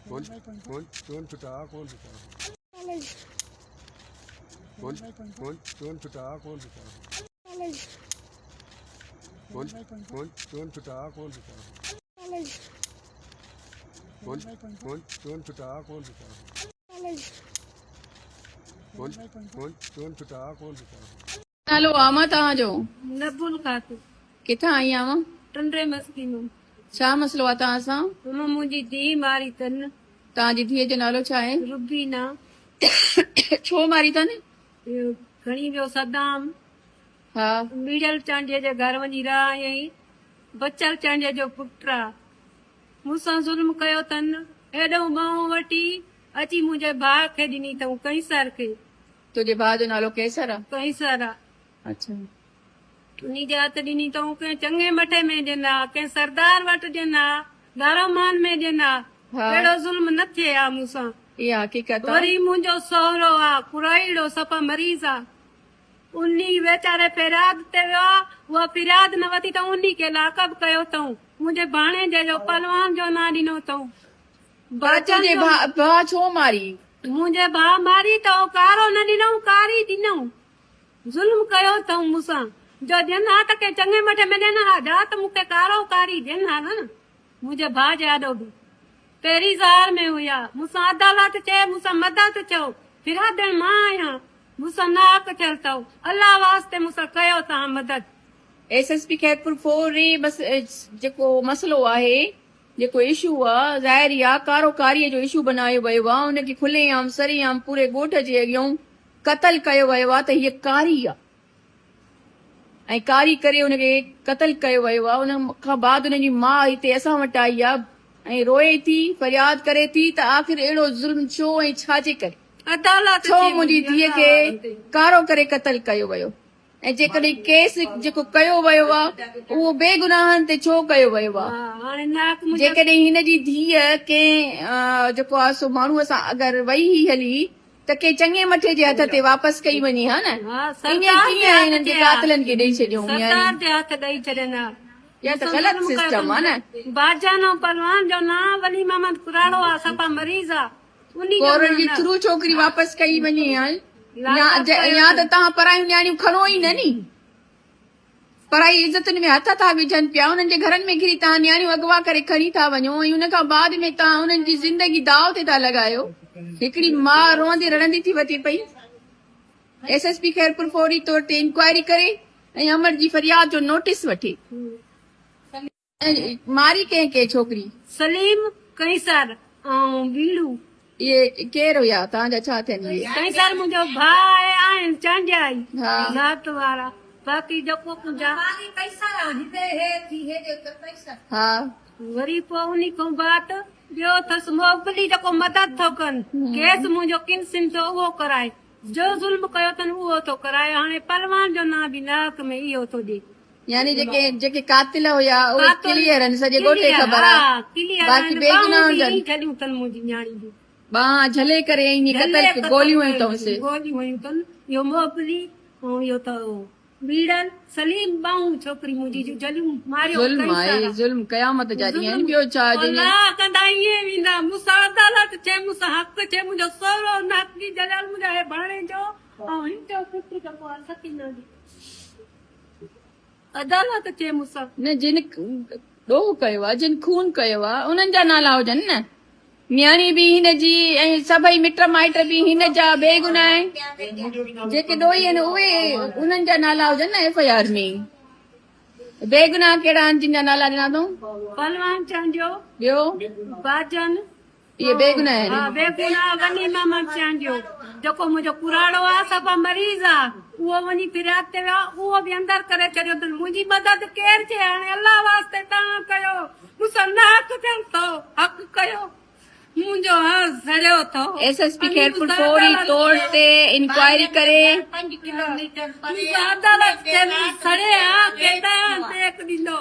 ڪون ڪون ڪون ڦٽا ڪون ڦٽا ڪون ڪون ڪون ڦٽا ڪون ڦٽا ڪون ڪون ڪون ڦٽا ڪون ڦٽا ڪون ڪون ڪون ڦٽا ڪون ڦٽا ڪون ڪون ڪون ڦٽا ڪون ڦٽا. نالو آما توهان جو؟ نبول خاتون. ڪٿان آئي آوان؟ ٽنڊي مسڪي مان. ڇا مسئلو آ توهان سان؟ ماما منهنجي ڌيء ماري تن. توهان جي ڌيء جو نالو ڇا آهي؟ روبينا. ڇو ماري تن؟ اهو کڻي ويو صدام. ها. ميڙيل چانڊيي جي گهر وڃي رهايائين. بچل چانڊيي جو پٽ آ. مون سان ظلم ڪيو تن. هيڏئون ٻانهون وٺي اچي منهنجي ڀاء کي ڏني تئون قيصر کي. تنهنجي ڀاء جو نالو قيصر آ؟ قيصر آ. اڇا. انهي جي هٿ ڏني تئون ڪنهن چڱي مٺي ۾ ڏين ها، ڪنهن سردار وٽ ڏين ها، دارامان ۾ ڏين ها. اهڙو ظلم نه ٿئي ها مون سان. اها حقيقت آ. وري منهنجو سهرو آ، ڪرائيڙو صفا مريض آ. انهي ويچاري فرياد تي ويو آ، اها فرياد نه وتي ته انهي کي لاڪب ڪيو اٿئون. منهنجي ڀاڻيجي جو پهلوان جو نانء ڏنو اٿئون. پر تنهنجي ڀاء ڇو ماري؟ منهنجي ڀاء ماري ته اهو ڪارو نه ڏنائون، ڪاري ڏنائون. ظلم ڪيو اٿئون مون سان. جو ڏين ها ته ڪنهن چڱي مٺي ۾ ڏين ها، جا ته مون کي ڪارو ڪاري ڏين ها نه. منهنجي ڀاء جي آڏو به پهرين زار ۾ هيا. مون سان عدالت چئي، مون سان مدد چئو. فريادڻ مان آهيان. مون سان ناحق ٿيل اٿئو. الله واسطي مون سان ڪيو توهان مدد. ايس ايس پي خيرپور فوري جيڪو مسئلو آهي جيڪو اشو آ ظاهر ئي آ ڪارو ڪاري جو اشو بنايو ويو آ ان کي کلي عام سري عام پوري ڳوٺ جي اڳيون قتل ڪيو ويو آ ته هيء ڪاري آ ۽ ڪاري ڪري ان کي قتل ڪيو ويو آ ان کان بعد ان جي ماء هتي اسان وٽ آئي آ ۽ روئي ٿي فرياد ڪري ٿي ته آخر اهڙو ظلم ڇو ۽ ڇا جي ڪري ڇو منهنجي ڌيء کي ڪارو ڪري قتل ڪيو ويو. ۽ جيڪڏهن ڪيس جيڪو ڪيو ويو آ اهو بيگناهن تي ڇو ڪيو ويو آ؟ جيڪڏهن هن جي ڌيء ڪنهن جيڪو آ سو ماڻهوء سان اگر وئي هئي هلي ته ڪنهن چڱي مٺي جي هٿ تي واپس ڪئي وڃي ها نه؟ ائين ڪيئن هنن جي قاتلن کي ڏئي ڇڏيون اها ته غلط سسٽم آ نه. ڪورٽ جي ٿرو ڇوڪري واپس ڪئي وڃي ها يا ته توهان پرايون نياڻيون کڻو ئي نه ني پرائي عزتن ۾ هٿ ٿا وجهن پيا انهن جي گهرن ۾ گهري توهان نياڻيون اغوا ڪري کڻي ٿا وڃو ۽ ان کان بعد ۾ توهان انهن جي زندگي داء تي ٿا لڳايو هڪڙي ماء روئندي رڙندي ٿي وتي پئي ايس ايس پي خيرپور فوري طور تي انڪوائري ڪري ۽ امڙ جي فرياد جو نوٽيس وٺي. ماري ڪنهن ڪئي ڇوڪري؟ سليم، قيصر ۽ ٻيڙو. اهي ڪير هيا؟ توهان جا ڇا ٿين اهي؟ قيصر منهنجو ڀاء آهي، آهن چانڊيا ئي ذات وارا، باقي جيڪو منهنجا. ماري قيصر آ، هتي هي ٿي هيڏي اتر قيصر. ها. وري پوء انهي کان بعد ٻيو اٿس موگلي جيڪو مدد ٿو ڪن، ڪيس منهنجو ڪنسن ٿيو اهو ڪرائي، جو ظلم ڪيو اٿن اهو ٿو ڪرائي، هاڻي پهلوان جو نانء به ناحق ۾ اهو ٿو ڏي. يعني جيڪي جيڪي قاتل هيا اهي ڪليئر آهن سڄي ڳوٺ کي خبر آ باقي بيگناهن جا ٻانهن جهلي ڪري ائين قتل ڪيو گوليون هنيون اٿئونس. گوليون هنيون اٿن اهو موبلي ۽ اهو ته ٻيڙل سليم ٻانهون ڇوڪري منهنجي جون جهليون ماريو ظلم آهي ظلم قيامت جا ڏينهن آهن ٻيو ڇا جنهن الله ڪندا ائين ويندا مون سان عدالت ٿئي مون سان حق ٿئي منهنجو سهرو ناقي جلال منهنجا هي ڀاڻيجو ۽ هن جو پٽ جيڪو آهي سڪينه جو عدالت چئي مون سان. نه جن ڏوهه ڪيو آ جن خون ڪيو آ انهن جا نالا هجن نه نياڻي به هن جي ۽ سڀئي مٽ مائٽ به هن جا بيگناهه جيڪي ڏوهي آهن اهي انهن جا نالا هجن نه ايف I R ۾ بيگناهه ڪهڙا آهن جن جا نالا ڏنا اٿئون؟ پهلوان چانڊيو. ٻيو؟ باجن. اهي بيگناهه آهن. ها بيگناهه وني محمد چانڊيو جيڪو منهنجو ڪراڙو آ صفا مريض آ اهو وڃي فرياد تي ويو آ اهو به اندر ڪري ڇڏيو اٿن منهنجي مدد ڪير ٿئي هاڻي الله واسطي توهان ڪيو مون سان ناحق ٿيل اٿو حق ڪيو منهنجو هانء سڙيو اٿو. ايس ايس پي خيرپور فوري طور تي انڪوائري ڪري. مون سان عدالت ٿئي مون سڙي هان کي توهان ٽيڪ ڏيندو.